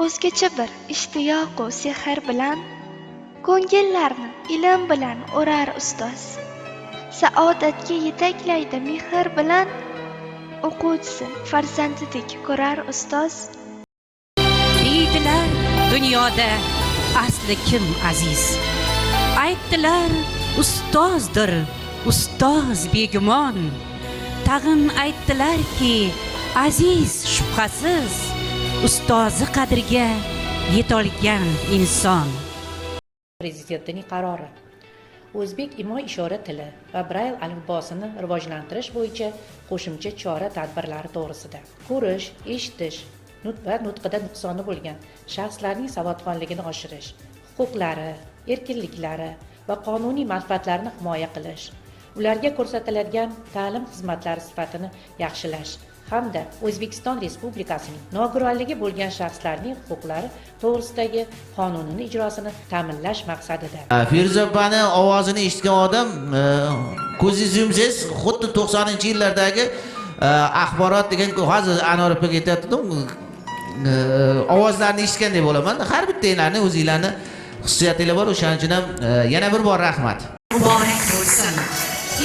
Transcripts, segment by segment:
O'zgacha bir ishtiyoqu sehr bilan ko'ngillarni ilm bilan o'rar ustoz. Saodatga yetaklaydi mehr bilan, o'quvchisini farzandidek ko'rar ustoz. Deydilar, dunyoda asli kim aziz? Aytdilar, ustozdir, ustoz begumon. Tag'in aytdilarki, aziz shubhasiz, ustozi qadriga yetolgan inson. Prezidentining qarori: o'zbek imo ishora tili va Brayl alifbosini rivojlantirish bo'yicha qo'shimcha chora tadbirlari to'g'risida. Ko'rish, eshitish va nutqida nuqsoni bo'lgan shaxslarning savodxonligini oshirish, huquqlari, erkinliklari va qonuniy manfaatlarini himoya qilish, ularga ko'rsatiladigan ta'lim xizmatlari sifatini yaxshilash hamda O'zbekiston Respublikasining nogironligi bo'lgan shaxslarning huquqlari to'g'risidagi qonunini ijrosini ta'minlash maqsadida. Feruza opani ovozini eshitgan odam, ko'zingizni yumsangiz, xuddi 90-yillardagi axborot degan, hozir Anor opaga aytayotgandim, ovozlarni eshitgandek bo'laman. Har bittanglarni o'zinglarni xususiyatinglar bor, o'shaning uchun ham yana bir bor rahmat. Muborak bo'lsin.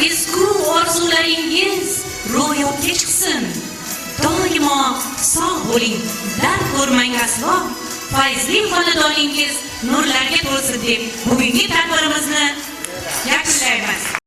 Ezgu orzularingiz ro'yobga chiqsin. Doimo sog' bo'ling, dard ko'rmang aslo. Fayzli xonadoningiz nurlarga to'lsin deb bugungi tadbirimizni yakunlaymiz.